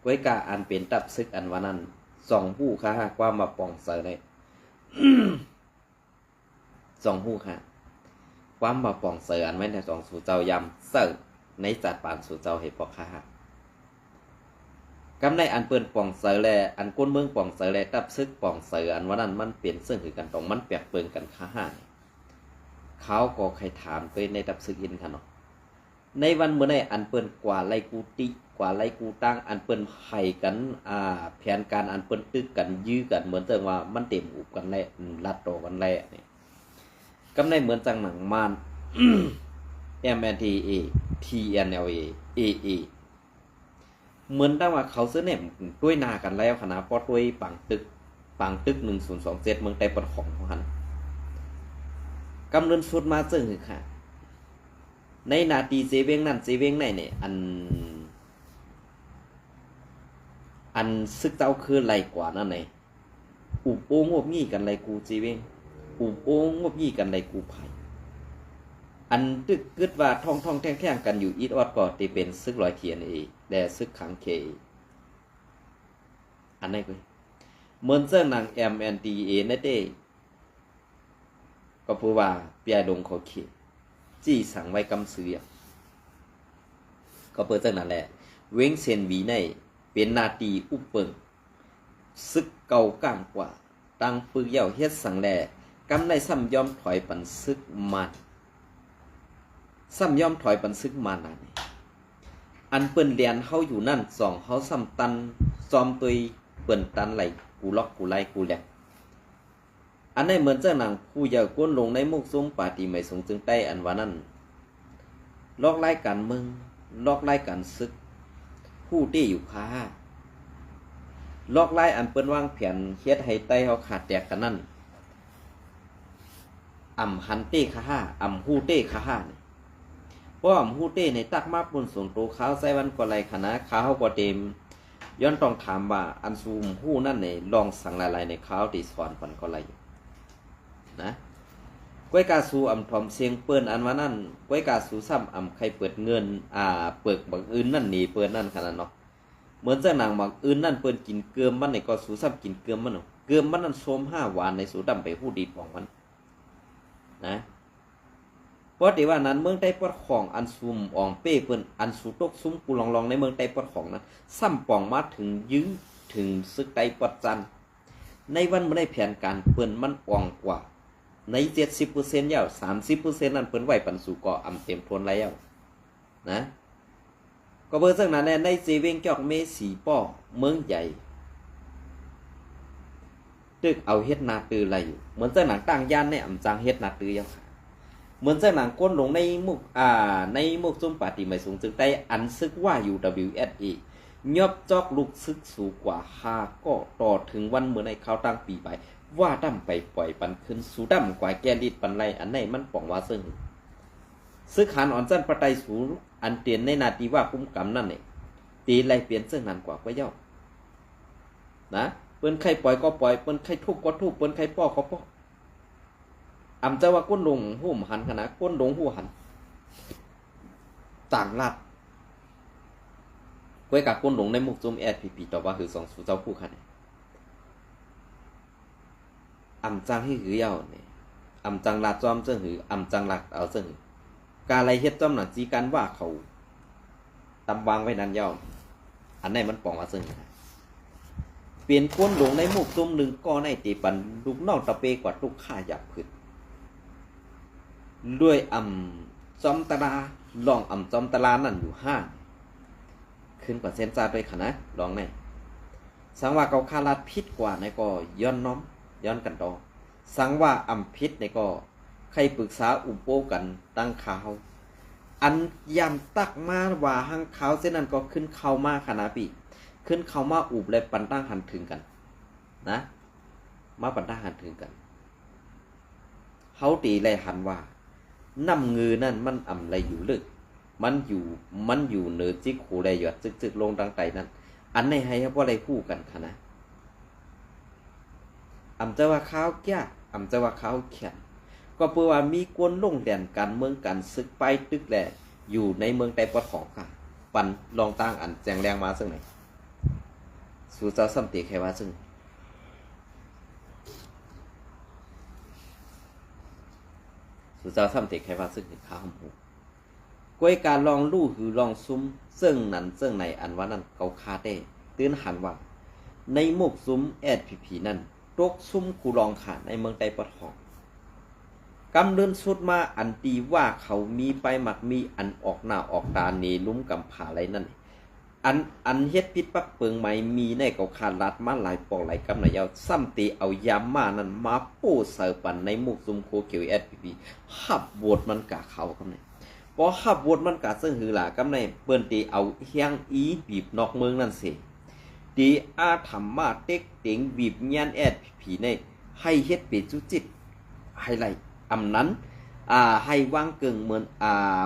ກວຍກາອັນເປັນທັບຊຶກອັນວ່ານັ້ນ ຊ່ອງຮູ້ຄະ ຄວາມວ່າປ່ອງໃສໃນ ຊ່ອງຮູ້ຄະ ຄວາມວ່າປ່ອງໃສອັນໄວ້ໃນຊ່ອງສູເຈົ້າ ຢາມໃຊ້ໃນຈັດປານສູເຈົ້າໃຫ້ພວກຂ້າ. ກຳໃນອັນເພິ່ນປ່ອງໃສແລ ອັນຄົນເມືອງປ່ອງໃສແລ ທັບຊຶກປ່ອງໃສອັນວ່ານັ້ນ ມັນເປັນເຊິ່ງຄືກັນ ຕ້ອງມັນແປກເບິ່ງກັນຄະ ເຮົາກໍໃຄ່ຖາມໂຕໃນທັບຊຶກອີກຫັ້ນເນາະ. ໃນວັນມື້ໃນອັນເພິ່ນກວາດໄລ່ກູຕິ ກວາດໄລ່ກູຕັງ ອັນເພິ່ນໃຫ້ກັນ ອ່າ ແຜນການອັນເພິ່ນຕຶກກັນ ຢື້ກັນ ເໝືອນຈັ່ງວ່າມັນເຕັມອຸບກັນແລ້ວ ລັດຕໍ່ກັນແລ້ວນີ້ ກຳໃນເໝືອນຈັ່ງໜັງມານ MNDAA TNLA AA ເໝືອນດັ່ງວ່າເຂົາເສີແນມດ້ວຍໜ້າກັນແລ້ວຫັ້ນນະ ພໍດ້ວຍປາງຕຶກ ປາງຕຶກໜຶ່ງສູນສອງເຈັດ ເມືອງໃຕ້ປອດຂອງເຮົາຫັ້ນ ກຳເລີນສຸດມາເຊິ່ງຄືຄະ ໃນໜ້າທີ່ເຊເວັງນັ້ນເຊເວັງໃນນີ້ ອັນ ອັນຊຶກເຈົ້າຄືໄລ່ກວາດນັ້ນໃນ ອຸບໂອ້ງົບງິ້ກັນໄລ່ກູເຊເວັງ ອຸບໂອ້ງົບງິ້ກັນໄລ່ກູໄພ ອັນຕຶກກຶດວ່າທ້ອງໆແທ້ງໆກັນຢູ່ອີດອອດກໍທີ່ເປັນຊຶກລອຍ TNLA ແລະຊຶກຂັງ KA ອັນໃນກວຍ ເໝືອນເຊິ່ງໜັງ MNDAA ໃນເຕ ກໍເພາະວ່າປຽດລົງເຂົາເຂດ ຈີ່ສັງໄວ້ກຳຊື່ ກໍເພາະຈັ່ງນັ້ນແຫຼະ ເວັງເຊນຫວີໃນເປັນໜ້າທີ່ອຸບເປິງ ຊຶກເກົ່າກ້າງກວ່າຕັ້ງປຶກເຍົາ ເຮັດສັງແລ ກຳໃນຊ້ຳຍອມຖອຍປັນຊຶກມານ ຊ້ຳຍອມຖອຍປັນຊຶກມານນະນີ້ ອັນເພິ່ນແລ່ນເຮົາຢູ່ນັ້ນ ສອງເຮົາຊ້ຳຕັນ ຊອມໂຕຍເພິ່ນຕັນໄລ່ກູລັອກກູໄລກູແລັກ ອັນໃນເໝືອນເຈົ້າໜັງຜູ້ໃຫຍ່ກົ້ນລົງໃນມຸກຊຸມປາຕີໄໝສູງເຈີງໃຕ້ອັນວ່ານັ້ນ ລອກລາຍການເມືອງ ລອກລາຍການຊຶກ ຮູ້ເຕຢູ່ຄະ ລອກລາຍອັນເພິ່ນວາງແຜນເຮັດໃຫ້ໄຕເຮົາຂາດແຕກກັນນັ້ນ ອຳຫັນເຕຄະ ອຳຮູ້ເຕຄະ ບໍ່ອຳຮູ້ເຕໃນຕັກມາປຸ້ນສູນໂຕຄາວໃສ່ວັນກໍໄລຂະນະ ຄາວກໍເຕັມ ຍ້ອນຕ້ອງຖາມວ່າ ອັນສູມຮູ້ນັ້ນໃນລອງສັງຫຼາຍໆໃນຄາວທີ່ສອນປັນກໍໄລນະ ກວຍກາສູອຳຖອມສຽງເປີ້ນອັນວ່ານັ້ນ ກວຍກາສູຊ້ຳອຳໄຄເປີດເງິນ ອ່າ ເປີກບັກອື່ນນັ້ນໜີເປີ້ນນັ້ນຂະນະເນາະ ເໝືອນຈັ່ງໜັງບັກອື່ນນັ້ນເພິ່ນກິນເກີມມັນໃນກໍສູຊ້ຳກິນເກີມມັນເນາະ ເກີມມັນນັ້ນໂຊມຫ້າຫວານໃນສູດຳໄປຮູ້ດີປອງມັນ ນະ ເພາະທີ່ວ່ານັ້ນ ເມືອງໃຕ້ປອດຂອງອັນຊຸມອອງເປ້ເພິ່ນ ອັນສູຕົກຊຸມກູລອງໆໃນເມືອງໃຕ້ປອດຂອງນັ້ນ ຊ້ຳປ່ອງມາເຖິງຢືນເຖິງຊຶກໃຕ້ປອດຈັນ ໃນວັນມື້ໃນແຜນການເພິ່ນມັນອ່ອງກວ່າ ໃນເຈັດສິບເປີເຊັນແລ້ວ ສາມສິບເປີເຊັນນັ້ນເພິ່ນໄວ້ປັນສູກໍອຳເຕັມທົນແລ້ວ ນະ ກໍເບີເຊິ່ງນັ້ນແຫຼະ ໃນເຊເວັງຈອກເມສີປ້ອ ເມືອງໃຫຍ່ ຕຶກເອົາເຮັດໜ້າຕື້ໄລ່ຢູ່ ເໝືອນເຊິ່ງໜັງຕັ້ງຢ້ານໃນອຳຈັ່ງເຮັດໜ້າຕື້ຢູ່ ເໝືອນເຊິ່ງໜັງກົ້ນລົງໃນມຸກ ອ່າ ໃນມຸກຊຸມປາຕີໄໝສູງເຈີງໃຕ້ ອັນຊຶກວ່າ UWSA ຍອບຈອກລູກຊຶກສູກວ່າຫ້າກໍ ຕໍ່ເຖິງວັນມື້ໃນຄາວຕັ້ງປີປາຍ ວ່າດຳໄປປ່ອຍປັນຄືນ ສູດຳກວ່າແກ່ລິດປັນໄລ່ ອັນໃນມັນປອງວ່າເຊິ່ງ ຊຶກຫານອ່ອນຊັ້ນປະໄຕສູ ອັນເຕັນໃນໜ້າທີ່ວ່າກຸມກຳນັ້ນເອງ ຕີໄລ່ເປັນເຊິ່ງນັ້ນກວ່າກໍເຍົາະ ນະ ເພິ່ນໃຄ່ປ່ອຍກໍປ່ອຍ ເພິ່ນໃຄ່ທຸບກໍທຸບ ເພິ່ນໃຄ່ປ້ອກໍປ້ອ ອຳຈະວ່າກົ້ນລົງຫູມຫັນຂະນະ ກົ້ນລົງຫູຫັນ ຕ່າງລັດ ກວຍກາກົ້ນລົງໃນມຸກຊຸມ SSPP ຕອບວ່າຄືສອງສູເຈົ້າຜູ້ຂະນະ ອຳຈັ່ງໃຫ້ຄືເຍົາະນີ້ ອຳຈັ່ງລາດຈອມເຊິ່ງຄື ອຳຈັ່ງລາດເອົາເຊິ່ງຄື ກາໄລເຮັດຈອມໜັງຈີການວ່າເຂົາຕຳວາງໄວ້ນັ້ນເຍົາະ ອັນໃນມັນປອງວ່າເຊິ່ງ ເປັນກົ້ນລົງໃນມຸກຊຸມໜຶ່ງກໍໃນເຕປັນລູກນ້ອງຕະເປກວ່າຕຸກຂ້າຢາກຜຶດ ດ້ວຍອຳຈອມຕະລາ ລອງອຳຈອມຕະລານັ້ນຢູ່ຫ້າ ຂຶ້ນກວ່າເສັ້ນຊາດດ້ວຍຂະນະ ລອງໃນ ສັງວ່າເຂົາຂ້າລາດຜິດກວ່າໃນກໍຍ້ອນນ້ອມ ຍ້ອນກັນຕໍ່ ສັງວ່າອຳຜິດໃນກໍໄຄປຶກສາອຸໂປກັນຕັ້ງຄາວ ອັນຍາມຕັກມາວ່າຫັງຄາວເຊັ່ນນັ້ນກໍຂຶ້ນເຂົ້າມາຂະນະປີ ຂຶ້ນເຂົ້າມາອຸບແລະປັນຕັ້ງຫັນເຖິງກັນ ນະ ມາປັນຕາຫັນເຖິງກັນ ເຮົາຕີໄລ່ຫັນວ່າ ນ້ຳງື່ນນັ້ນມັນອຳໄລຢູ່ເລິກ ມັນຢູ່ ມັນຢູ່ເໜືອຈິກໂຄແລຢອດຈຶກໆລົງດັ່ງໃຕ້ນັ້ນ ອັນໃນໃຫ້ເຮົາບໍ່ໄດ້ຮູ້ກັນຂະນະ ອຳຈະວ່າຄາວກ້າ ອຳຈະວ່າຄາວຂຽນ ກໍເພາະວ່າມີກວນລົງແລ່ນການເມືອງການຊຶກປ້າຍຕຶກແລ ຢູ່ໃນເມືອງໃຕ້ປອດຂອງຂ້າ ປັນລອງຕ່າງອັນແຈ້ງແລງມາເຊິ່ງໃນ ສູເຈົ້າຊ້ຳເຕໃຄວ່າເຊິ່ງ ສູເຈົ້າຊ້ຳເຕໃຄວ່າເຊິ່ງ ຂ້າຫອມຫູ. ກວຍກາລອງຮູ້ຫືລອງຊຸມເຊິ່ງນັ້ນເຊິ່ງໃນ ອັນວ່ານັ້ນເກົ່າຂ້າແຕ່ ຕື່ນຫັນວ່າ ໃນໝູ່ຊຸມ ແອສພີພີ ນັ້ນ ຕົກຊຸມຄູລອງຂ້າໃນເມືອງໃຕ້ປອດຂອງ. ກຳເລີນສຸດມາ ອັນທີ່ວ່າເຂົາມີປ້າຍໝາກມີ ອັນອອກໜ້າອອກຕາເນລຸມກຳພາໄລນັ້ນ ອັນ ອັນເຮັດຜິດປັກເປິງໄໝມີໃນເຂົາຂ້າລັດມາຫຼາຍປອກຫຼາຍກຳນະຍາວ ຊ້ຳເຕເອົາຢາມໝ້ານັ້ນມາໂປ້ໃສ່ປັນໃນໝູ່ຊຸມໂຄຂຽວ ແອສພີພີ ຮັບໂຫວດມັນກາເຂົາກຳໃນ ພໍຮັບໂຫວດມັນກາເຊິ່ງຫືລາກຳໃນ ເພິ່ນເຕເອົາແຮງອີບີບນອກເມືອງນັ້ນເສ ເຕອາທຳມາເຕັກເຕັງບີບຍານ ແອສພີພີ ໃນ ໃຫ້ເຮັດເປຈຸຈິດ ໃຫ້ໄຫຼອຳນາດ ອ່າ ໃຫ້ວາງເກີງເໝືອນ ອ່າ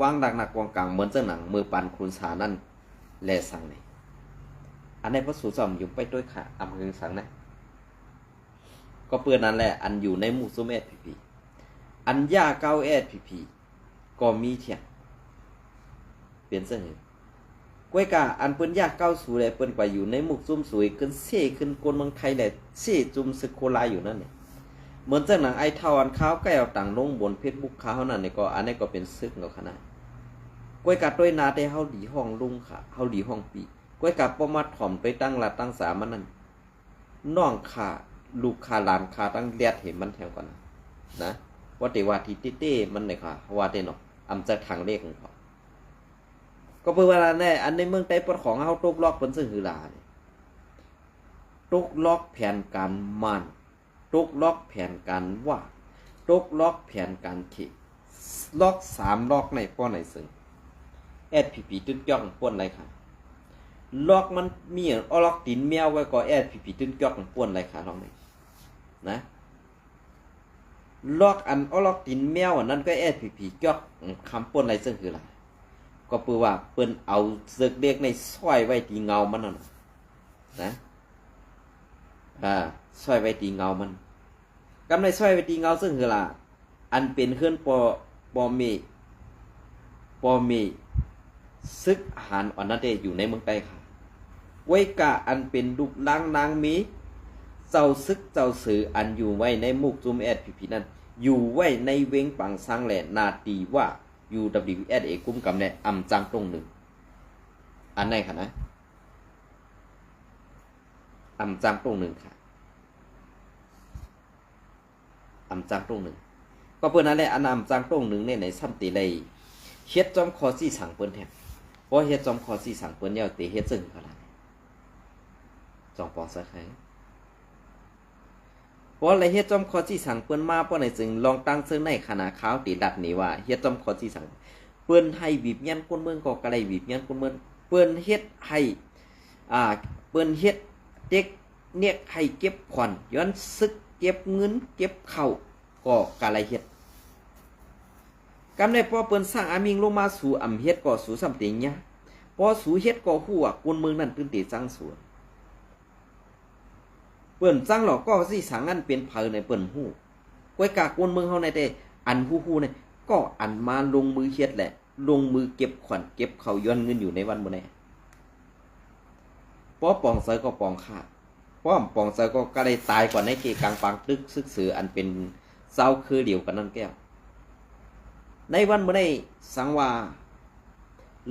ວາງຫຼັກໜັກກອງກາງເໝືອນເຊິ່ງໜັງເມືອປານຄູນສານັ້ນແລສັງໃນ ອັນໃນພະສູຈອມຍຸງໄປໂຕ້ຍຂາອຳຫຶງສັງໃນ ກໍເປີນນັ້ນແຫຼະ ອັນຢູ່ໃນໝູ່ຊຸມ ແອສພີພີ ອັນຢ່າເກົ້າ ແອສພີພີ ກໍມີທຽງ ເປັນເຊິ່ງ ກວຍກາອັນເພິ່ນຢາກກ້າວສູແລ ເພິ່ນກວ່າຢູ່ໃນໝູ່ຊຸມສູ ຂຶ້ນເຊຂຶ້ນຄົນເມືອງໄທແລ ເຊຈຸມສຶກໂຄລາຢູ່ນັ້ນແຫຼະ ເໝືອນຈັ່ງໜັງໄອ້ເຖົ້າອັນຄາວໃກ້ເອົາຕັງລົງບົນເຟສບຸກຄາວນັ້ນນີ້ກໍ ອັນນີ້ກໍເປັນສຶກເນາະຄະນະ ກວຍກາໂຕ້ຍນາແຕ່ເຮົາດີຫ້ອງລຸງຄະ ເຮົາດີຫ້ອງປີ ກວຍກາບໍ່ມາຖ່ອມໂຕ້ຍຕັ້ງລັດຕັ້ງສາມັນນັ້ນ ນ້ອງຂ້າ ລູກຂ້າ ຫຼານຂ້າ ຕັ້ງແດດໃຫ້ມັນແຖວກ່ອນນະ ບໍ່ໄດ້ວ່າທີ່ເຕ້ໆມັນເດ້ຂ້າ ເຮົາວ່າເດ້ເນາະ ອຳຈາກທາງເລກຂອງເຂົາ ກໍເປີວ່າແນ່ ອັນໃນເມືອງໃຕ້ປອດຂອງເຮົາຕົກລອກເພິ່ນເຊິ່ງຫືລານີ້ ຕົກລອກແຜນການມານ ຕົກລອກແຜນການຫວ້າ ຕົກລອກແຜນການເຂ ລອກສາມລອກໃນປ້ອນໃນເຊິ່ງ ແອສພີພີ ຕຶ້ນຈອກປ່ວນໄລຄະ ລອກມັນມີອອລອກຕີນແມວໄວ້ກໍ ແອສພີພີ ຕຶ້ນຈອກປ່ວນໄລຄະ ລອກນີ້ນະ ລອກອັນອອລອກຕີນແມວອັນນັ້ນກໍ ແອສພີພີ ຈອກຄຳປ່ວນໄລເຊິ່ງຄືລະ ກໍເປີວ່າເພິ່ນເອົາເສິກເລກໃນຊ່ອຍໄວ້ທີ່ເງົາມັນນັ້ນນະ ນະ ອາ ຊ່ອຍໄວ້ທີ່ເງົາມັນ ກຳໃນຊ່ອຍໄວ້ທີ່ເງົາເຊິ່ງຄືລະ ອັນເປັນເຮືອນພໍ່ ພໍ່ແມ່ ພໍ່ແມ່ ຊຶກຫານອອນນະເຕຢູ່ໃນເມືອງໃຕ້ຂ້າ ກວຍກາອັນເປັນລູກລ້າງນາງເມ ເຈົ້າຊຶກເຈົ້າເສີ ອັນຢູ່ໄວ້ໃນໝູ່ຊຸມ ແອສພີພີ ນັ້ນ ຢູ່ໄວ້ໃນເວງປາງຊ້າງ ແລະ ນາຕີວ່າ ຢູດັບເບິນຢູເອສເອ ກຸ້ມກຳ ແລະ ອຳຈາງຕົງໜຶ່ງ ອັນໃນຂະນະ ອຳຈາງຕົງໜຶ່ງຂະ ອຳຈາງຕົງໜຶ່ງ ກໍເປີນນັ້ນແຫຼະ ອັນອຳຈາງຕົງໜຶ່ງໃນ ໃນຊ້ຳເຕໄດ້ເຮັດຈອມຂໍ້ຊີ້ສັງເພິ່ນແທ້ ພໍເຮັດຈອມຂໍ້ຊີ້ສັງເພິ່ນແລ້ວເຕເຮັດເຊິ່ງຂະນະ ຈອງປອງຊະໄຄ ພໍໄດ້ເຮັດຈອມຂໍ້ຊີ້ສັງເພິ່ນມາ ປ້ອນໃນເຊິ່ງລອງຕັ້ງເຊິ່ງໃນຂະນະ ຄາວເຕລັດນີ້ວ່າເຮັດຈອມຂໍ້ຊີ້ສັງ ເພິ່ນໃຫ້ບີບຍານຄົນເມືອງກໍກະໄດ້ບີບຍານຄົນເມືອງ ເພິ່ນເຮັດໃຫ້ ອ່າ ເພິ່ນເຮັດເຕັກເນັກໃຫ້ເກັບຂວັນ ຍ້ອນຊຶກເກັບເງິນເກັບເຂົ້າ ກໍກະໄດ້ເຮັດ ກຳໃນພໍເພິ່ນສ້າງອາມິງລົງມາ ສູອຳເຮັດກໍສູຊ້ຳເຕຍາ ພໍສູເຮັດກໍຮູ້ວ່າຄົນເມືອງນັ້ນຕື່ນເຕຈັ່ງສູ ເພິ່ນຈັ່ງຫຼອກກໍຊີ້ສັງນັ້ນເປັນໃຜໃນເພິ່ນຮູ້ ກວຍກາຄົນເມືອງເຮົາໃນແຕ່ອັນຮູ້ໆໃນ ກໍອັນມາລົງມືເຮັດແຫຼະ ລົງມືເກັບຂວັນເກັບເຂົ້າ ຍ້ອນເງິນຢູ່ໃນວັດມື້ໃນ ພໍປອງໃສກໍປອງຂ້າ ປ້ອມປອງໃສກໍກະໄດ້ຕາຍກ່ອນໃນເກກາງປາງຕຶກຊຶກເສີ ອັນເປັນຊາວເຄືອດຽວກັນນັ້ນແກ້ວ ໃນວັນມື້ໃນ ສັງວ່າ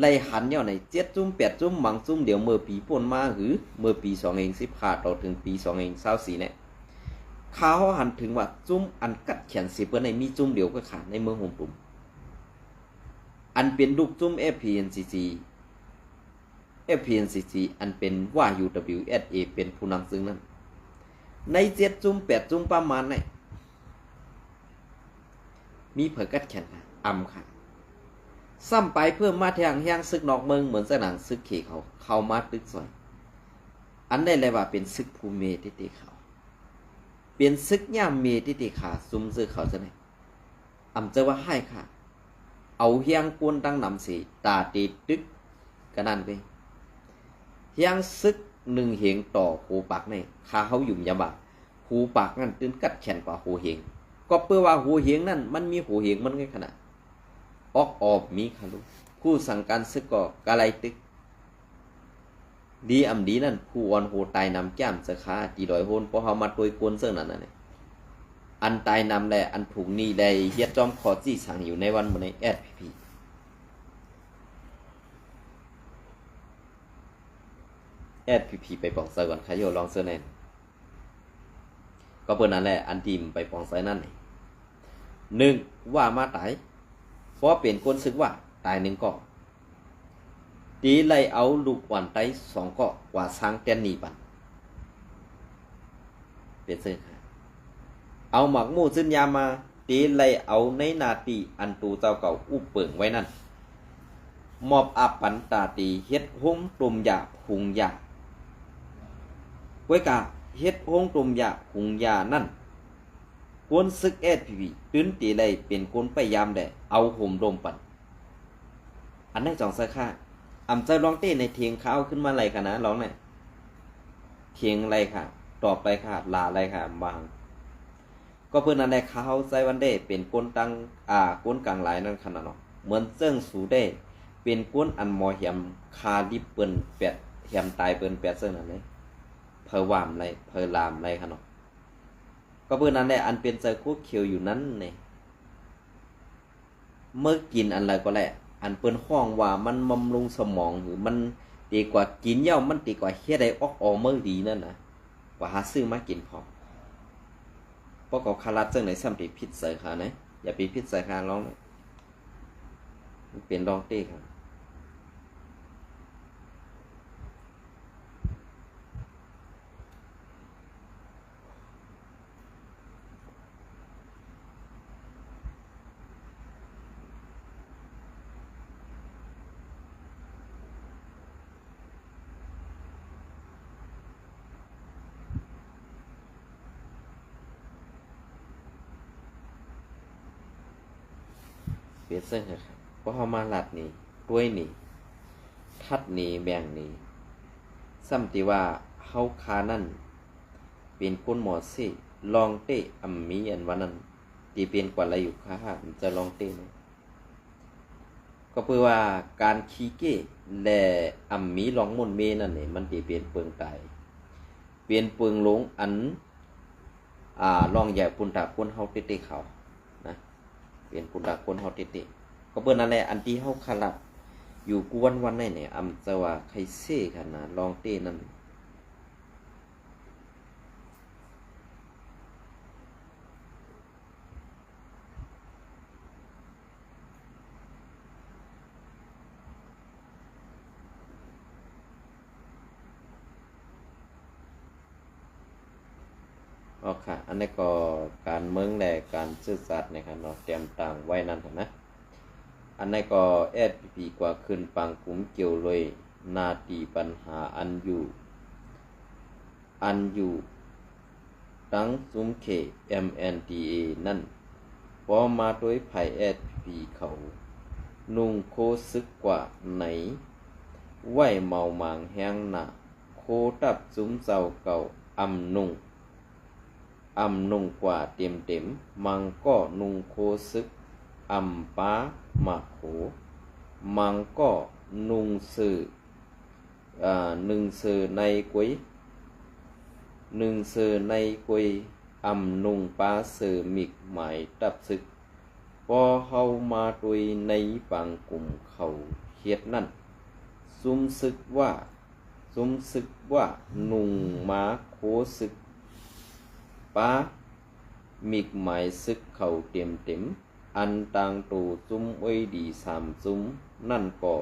ໄລ່ຫັນແນວໃນ ເຈັດຈຸ້ມແປດຈຸ້ມ ມັງຈຸ້ມດຽວເມື່ອປີປົນມາ ຫຼື ເມື່ອປີສອງພັນສິບຫ້າ ຕໍ່ເຖິງປີສອງພັນຊາວສີ່ ແນະ ຂ້າເຮົາຫັນເຖິງວ່າຈຸ້ມອັນກັດແຂນເສຍເພິ່ນໃນມີຈຸ້ມດຽວກໍຂາດໃນເມືອງຫົວຕຸມ ອັນເປັນລູກຈຸ້ມ ເອັຟພີເອັນຊີຈີ ເອັຟພີເອັນຊີຈີ ອັນເປັນວ່າ ຢູດັບເບິນຢູເອສເອ ເປັນຜູ້ນຳເຊິ່ງນັ້ນ ໃນເຈັດຈຸ້ມແປດຈຸ້ມປະມານໃນ ມີໃຜກັດແຂນອຳຂະ ຊ້ຳໄປເພີ່ມມາແທງແຮງຊຶກນອກເມືອງ ເໝືອນສະໜາງຊຶກເຂເຂົາ ເຂົ້າມາຕຶກຊ່ອຍ ອັນໃດແລວ່າເປັນຊຶກຜູ້ເມເຕເຕເຂົາ ເປັນຊຶກຍາມເມເຕເຕຂາ ຊຸມເຈີເຂົາຈະໄດ້ ອຳເຈີວ່າຮ້າຍຄະ ເອົາຮຽງກົນຕັ້ງນຳເສ ຕາເຕຕຶກກະນັ້ນເວີຍ ຮຽງຊຶກໜຶ່ງເຫງຕໍ່ໂຫປາກໃນ ຂ້າເຮົາຫຍຸ້ມຢາມວ່າ ໂຫປາກນັ້ນຕື່ນກັດແຂນກວ່າໂຫເຫງ ກໍເປີວ່າໂຫເຫງນັ້ນມັນມີໂຫເຫງມັນໄງຂະນະ ອອກອອບມີຄະລຸ ຜູ້ສັ່ງການຊຶກກໍກະໄລຕຶກ ດີອຳດີນັ້ນ ຜູ້ອ່ອນໂຫຕາຍນຳແກ້ມເຈົ້າຄ່າ ຕີດອຍໂຫນ ພວກເຮົາມາໂຕຍກົນເຊິ່ງນັ້ນນະ ອັນຕາຍນຳ ແລະ ອັນຖືກໜີ້ ແລະ ເຮັດຈອມຂໍຈີ້ສັງຢູ່ໃນວັນມື້ນີ້ ແອສພີພີ ແອສພີພີ ໄປປອງໃສກ່ອນ ຂະໂຍລອງເຊີນແນ່ນ. ກໍເປັນນັ້ນແຫຼະ ອັນທີ່ໄປປອງໃສນັ້ນ ໜຶ່ງ ວ່າມາຕາຍ ພໍເປັນຄົນສຶກວ່າຕາຍໜຶ່ງກໍ ຕີໄລ່ເອົາລູກອ່ອນໄຕສອງກໍ ກວ່າຊ້າງແຕ່ນໜີ້ປັນ ເປັນເຊິ່ງ ເອົາໝາກໝູ້ຈືນຍາມາ ຕີໄລ່ເອົາໃນໜ້າທີ່ອັນໂຕເຈົ້າເກົ່າອຸບເປິງໄວ້ນັ້ນ ມອບອາບປັນຕາຕີເຮັດໂຮງຕົ້ມຢາ ຫຸງຢາ ກ້ວຍກາເຮັດໂຮງຕົ້ມຢາ ຫຸງຢານັ້ນ ຄົນສຶກແອສພີພີ ຕື່ນຕີໄລ່ເປັນຄົນໄປຢາມແດ່ ເອົາໂຮມດົມປັນ ອັນໃນຈອງໃສ່ຂ້າ ອຳເຈົ້າລອງເຕ້ໃນເທງຂ້າວຂຶ້ນມາໄລ່ຂ້ານະ ລອງນະ ເທງໄລ່ຂ້າ ຕອບໄລ່ຂ້າ ລາໄລ່ຂ້າ ບາງ ກໍເພິ່ນນັ້ນແຫຼະ ຂ້າເຮົາໃຊ້ວັນເດ້ເປັນຄົນຕັ້ງ ອ່າ ຄົນກາງຫຼາຍນັ້ນຂະໜາດເນາະ ເໝືອນເຊິ່ງສູເດ້ ເປັນຄົນອັນໝໍແຫມ ຄາລິບເພິ່ນແປດ ແຫມຕາຍເພິ່ນແປດເຊິ່ງນັ້ນເດ້ ເຜີວ່າມໄລ່ ເຜີລາມໄລ່ຂະເນາະ ກໍເພິ່ນນັ້ນແຫຼະ ອັນເປັນໃສ່ໂຄຂຽວຢູ່ນັ້ນເດ້ ເມື່ອກິນອັນໃດກໍແລະ ອັນເພິ່ນຮ້ອງວ່າມັນບຳລຸງສະໝອງ ຫຼື ມັນດີກວ່າກິນແລ້ວ ມັນດີກວ່າເຮັດໃຫ້ອອກອອກເມືອງດີນັ້ນນະ ກວ່າຫາຊື້ມາກິນພ້ອມ ພວກເຂົາຄາລັດຈັ່ງໃດຊ້ຳທີ່ຜິດໃສ່ຂ້ານະ ຢ່າໄປຜິດໃສ່ຂ້າລອງນະ ມັນເປັນລອງເຕ້ຂ້າ ເປັນເຊິ່ງ ພວກເຮົາມາລັດນີ້ ຕ້ວຍນີ້ ທັດນີ້ ແບ່ງນີ້ ຊ້ຳທີ່ວ່າເຮົາຄານັ້ນ ເປັນຄົນໝໍເຊ ລອງເຕ້ອຳມີອັນວ່ານັ້ນ ທີ່ເປັນກວ່າໄລຢູ່ຄ່າ ຈະລອງເຕ້ນະ ກໍເພື່ອວ່າການຂີ້ເກ ແລະ ອຳມີລອງມົນເມນັ້ນນີ້ ມັນຊິເປັນເປິງຕາຍ ເປັນເປິງຫຼົງອັນ ອ່າ ລອງໃຫຍ່ປຸນຕາຄົນເຮົາເຕະໆເຂົານະ ເປັນປຸນຕາຄົນເຮົາເຕະໆ ກໍເພິ່ນນັ້ນແຫຼະ ອັນທີ່ເຮົາຄາລັດຢູ່ກູ່ວັນໆໃນນີ້ ອຳຈະວ່າໄຄເຊຂະນາດລອງເຕະນັ້ນ ອໍ ຄ່ະ ອັນນີ້ກໍການເມືອງ ແລະ ການຊື່ສັດນະຄັບເນາະ ຕຽມຕາງໄວ້ນັ້ນນະ ອັນນີ້ກໍ ແອສພີພີ ກວ່າຂຶ້ນປາງກຸມກ່ຽວເລີຍ ໜ້າທີ່ປັນຫາອັນຢູ່ ອັນຢູ່ ຕັ້ງຊຸມເຂດ ເອັມເອັນທີເອ ນັ້ນ ພໍມາໂດຍໄພແອສພີພີ ເຂົານຸ່ງໂຄຊຶກກວ່າໃນ ໄວ້ເມົາໝາງແຮງໜ້າ ໂຄຕັບຊຸມເຈົ້າເກົ່າ ອຳນຸ່ງ ອຳນຸ່ງກວ່າເຕັມໆ ມັງກໍນຸ່ງໂຄຊຶກ ອຳປາໝາກໂຄ ມັງກໍນຸ່ງເສື ອາ ນຸ່ງເສືໃນກົຍ ນຸ່ງເສືໃນກົຍ ອຳນຸ່ງປາເສືມິກໝາຍຕັບຊຶກ ພໍເຮົາມາໂດຍໃນປາງກຸມເຂົາເຮັດນັ້ນ ຊຸມຊຶກວ່າ ຊຸມຊຶກວ່ານຸ່ງມາໂຄຊຶກ ປາມິກໝາຍຊຶກເຂົາເຕັມໆ ອັນຕ່າງໂຕຊຸມໂອ້ຍດີສາມຊຸມນັ້ນກໍ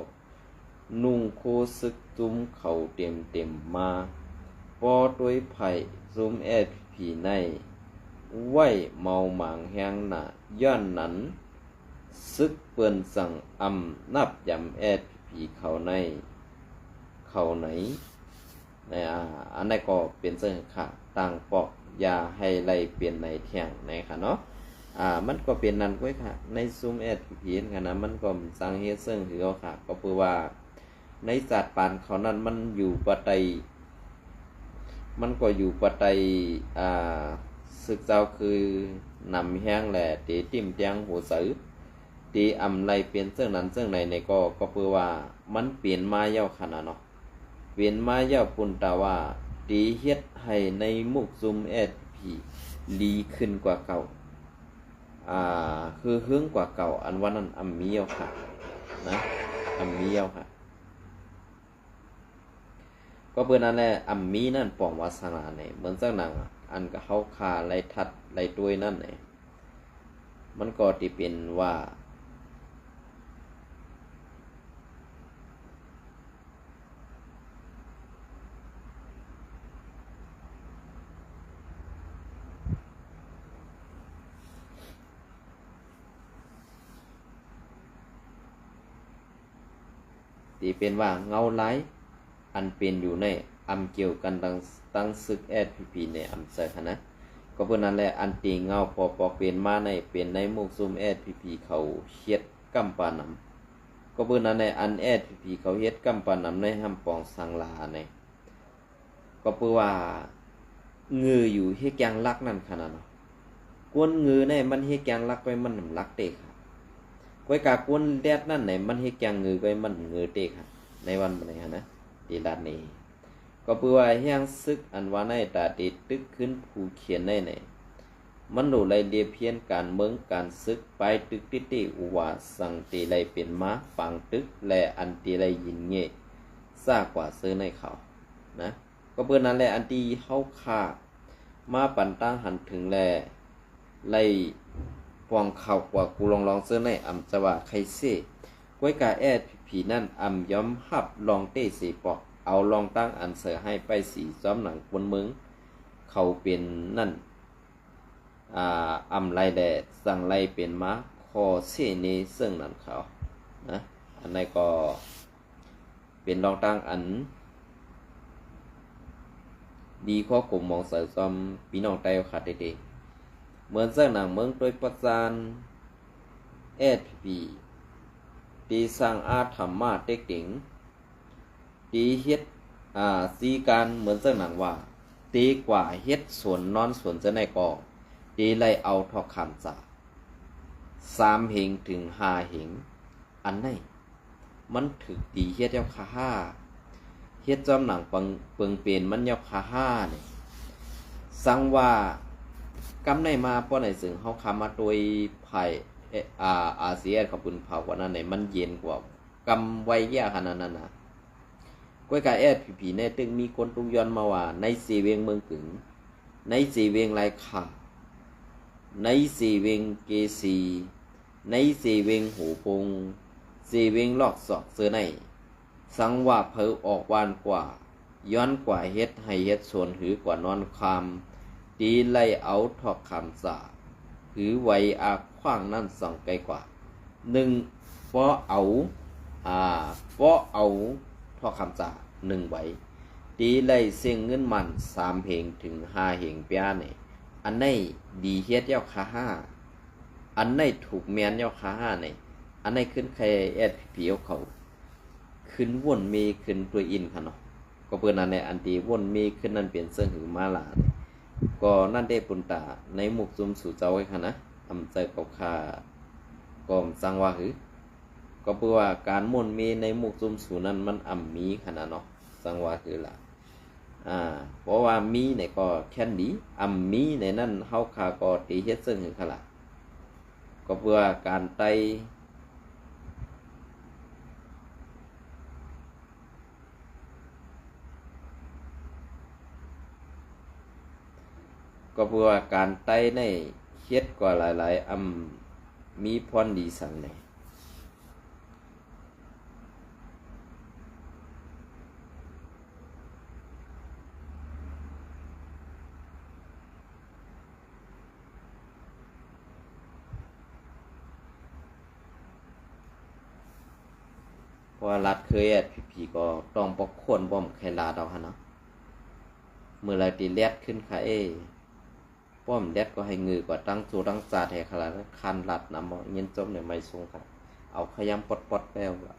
ນຸ່ງໂຄຊຶກຊຸມເຂົາເຕັມໆມາ ພໍໂດຍໄພຊຸມແອສພີພີໃນ ໄວ້ເມົາໝາງແຮງໜ້າ ຍ້ອນນັ້ນ ຊຶກເພິ່ນຈັ່ງອຳນັບຢຳແອສພີພີເຂົາໃນ ເຂົາໃນ ໃນ ອາ ອັນໃດກໍເປັນເຊິ່ງຄ່ະ ຕ່າງປອກ ຢ່າໃຫ້ໄລ່ເປັນໃນແທ່ງໃນຄ່ະເນາະ ອາ ມັນກໍເປັນນັ້ນກ້ວຍຄ່ະ ໃນຊຸມແອສພີພີຫັ້ນຄ່ະນະ ມັນກໍສ້າງເຮັດເຊິ່ງຄືເຮົາຄ່ະ ກໍເພື່ອວ່າ ໃນຊາດປານເຂົານັ້ນ ມັນຢູ່ພາຍໃຕ້ ມັນກໍຢູ່ພາຍໃຕ້ ອາ ຊຶກເຈົ້າຄືນຳແຮງ ແລະ ເຕະຖິ້ມແຕງຫົວໃຈ ເຕະອຳໄລ່ເປັນເຊິ່ງນັ້ນເຊິ່ງໃດນີ້ກໍ ກໍເພື່ອວ່າມັນເປັນມາແລ້ວຂະນະເນາະ ເປັນມາຍາວພຸ້ນ ແຕ່ວ່າ ທີ່ເຮັດໃຫ້ໃນໝູ່ຊຸມແອສພີພີ ດີຂຶ້ນກວ່າເກົ່າ ອ່າ ຄືເຮືອງກວ່າເກົ່າ ອັນວ່ານັ້ນ ອຳມີເອົາຄ່ະ ນະ ອຳມີເອົາຄ່ະ. ກໍເປັນນັ້ນແຫຼະ ອຳມີນັ້ນປອງວ່າສັງຫຼາແດ່ ເໝືອນຈັ່ງໜັງ ອັນເຮົາຄາໄລ່ທັດໄລ່ຕົວຍນັ້ນແຫຼະ ມັນກໍທີ່ເປັນວ່າ ທີ່ເປັນວ່າເງົາລາຍ ອັນເປັນຢູ່ໃນ ອຳກ່ຽວກັນຕັ້ງ ຕັ້ງຊຶກແອສພີພີ ໃນອຳເຊີຫັ້ນນະ. ກໍເປັນນັ້ນແຫຼະ ອັນທີ່ເງົາປອກໆເປັນມາໃນ ເປັນໃນໝູ່ຊຸມແອສພີພີ ເຂົາເຮັດກຳປານຳ. ກໍເປັນນັ້ນແຫຼະ ອັນແອສພີພີ ເຂົາເຮັດກຳປານຳໃນຫຳປອງສັງຫຼາໃນ ກໍເປັນວ່າ ເງີຢູ່ເຮັດກາງຫຼັກນັ້ນຂະນະເນາະ ກວນເງີໃນມັນເຮັດກາງຫຼັກໄວ້ມັນນຳຫຼັກເຕະຂະ ກວຍກາກວນແດດນັ້ນໃນມັນເຮັດກາງເງີໄວ້ມັນເງີເຕະຂະ ໃນວັນໃນຫັ້ນນະ ທີ່ລັດນີ້ ກໍເປັນວ່າແຮງຊຶກອັນວ່າໃນຕາເຕຕຶກຂຶ້ນພູຂຽນໃນໃນ ມັນໂດໄລລຽບຮຽນການເມືອງການຊຶກ ປາຍຕຶກຕິຕິອຸວາ ສັງເຕໄລເປັນມາ ປາງຕຶກ ແລະ ອັນເຕໄລຍິນເງ ຊາກວ່າເຊີໃນເຂົານະ. ກໍເປີນນັ້ນແຫຼະ ອັນທີ່ເຮົາຄາມາປັນຕາງຫັນເຖິງ ແລະ ໄລປອງຂ່າວກວ່າກູລອງລອງເຊີໃນ ອຳຈະວ່າໄຄເຊ ກວຍກາແອສພີພີນັ້ນ ອຳຍອມຮັບລອງເຕເສປອກ ເອົາລອງຕັ້ງອັນເຊີໃຫ້ໄປສີ ຊອມໜັງຄົນເມືອງເຂົາເປັນນັ້ນ ອ່າ ອຳໄລແລະ ສັງໄລເປັນມາ ຂໍເຊເນເຊິ່ງນັ້ນເຂົານະ. ອັນໃດກໍເປັນລອງຕັ້ງອັນດີ ຂໍກົມມອງໃສຊອມພີ່ນ້ອງໄຕ້ຂາດເດ ເໝືອນເຊິ່ງໜັງເມືອງໂຕຍປະຈານ ແອສພີພີ ທີ່ສ້າງອາທຳມາເຕັກເຕັງ ທີ່ເຮັດ ອ່າ ສີການເໝືອນຈັ່ງໜັງວ່າ ເຕກວ່າເຮັດສວນນອນສວນຈັ່ງໃດກໍ ເຕໄລ່ເອົາທອກຄຳຈາ ສາມເຫງເຖິງຫ້າເຫງ ອັນໃດມັນຖືກດີເຮັດແລ້ວຄະຫາ ເຮັດຈອມໜັງເປິງ ເປິງເປນມັນແລ້ວຄະຫານີ້ ສັງວ່າກຳໃນມາປ້ອນໃນເຊິ່ງເຮົາຄາມາໂຕຍພາຍ ເອ ອາ ອາຊີເອສ ເຂົາປືນເຜົາກວ່ານັ້ນໃດ ມັນເຢັນກວ່າ ກຳໄວຢາຂະໜາດນັ້ນນະ. ກວຍກາແອສພີພີໃນຕຶກມີຄົນຕຸກຍ້ອນມາວ່າ ໃນເຊເວງເມືອງກຶງ, ໃນເຊເວງລາຍຄາ, ໃນເຊເວງເກສີ, ໃນເຊເວງໂຫປົງ, ເຊເວງລອກສອກເຊີໃນ ສັງວ່າເຜີອອອກຫວ່ານກວ່າ ຍ້ອນກວ່າເຮັດໄຮ່ເຮັດສວນ ຫຼື ກວ່ານອນຄາມ ຕີໄລ່ເອົາທອກຄຳສາ ຫຼື ໄຫວອາຂວາງນັ້ນສັງໄກກວ່າ ໜຶ່ງ ເພາະເອົາ ອາ ເພາະເອົາທອກຄຳສາ ໜຶ່ງໄຫວ ຕີໄລ່ເສັງເງິນໝັ້ນ ສາມເຫງເຖິງຫ້າເຫງປຽນີ້ ອັນໃດດີເຮັດແລ້ວຄະຫາ ອັນໃດຖືກແມ່ນແລ້ວຄະຫານີ້ ອັນໃດຂຶ້ນໃຄແອສພີພີເຂົາ ຂຶ້ນວົນເມຂຶ້ນຕົວອິນຄະເນາະ. ກໍເປີນນັ້ນແຫຼະ ອັນທີ່ວົນເມຂຶ້ນນັ້ນເປັນເຊິ່ງຫືມາລານີ້ ກໍນັ້ນເດປຸນຕາໃນໝູ່ຊຸມສູ່ເຈົ້າໄວ້ຄະນະ ອຳເຈົ້າເຂົາຂ້າກໍມາສັງວ່າຫື ກໍເພື່ອວ່າການມົນເມໃນໝູ່ຊຸມສູນນັ້ນມັນອຳມີຂະນະເນາະ ສັງວ່າຄືລະ ອາ ເພາະວ່າມີນີ້ກໍແຄ້ນດີ ອຳມີນີ້ນັ້ນເຮົາຂ້າກໍຕີເຮັດເຊິ່ງຫືຄະລະ ກໍເພື່ອການໄຕ່ ກໍເພື່ອວ່າການໄຕ່ໃນເຮັດກວ່າຫຼາຍໆ ອຳມີພອນດີສັງໃດ ເພາະວ່າລັດເຄີຍແອດພີພີກໍຕ້ອງປະຄວນປ້ອມໄຄລາດເອົາຫັ້ນນະ ເມື່ອລະຕິແລດຂຶ້ນຄະເອ ປ້ອມແລດກໍໃຫ້ງືກວ່າຕັ້ງໂຈຕັ້ງຈາດໃຫ້ຂະລາດຄັນລັດນຳບໍ່ ຍິນຈົບໃນໄມຊົງຄະ ເອົາຂະຢຳປອດໆແລ້ວລະ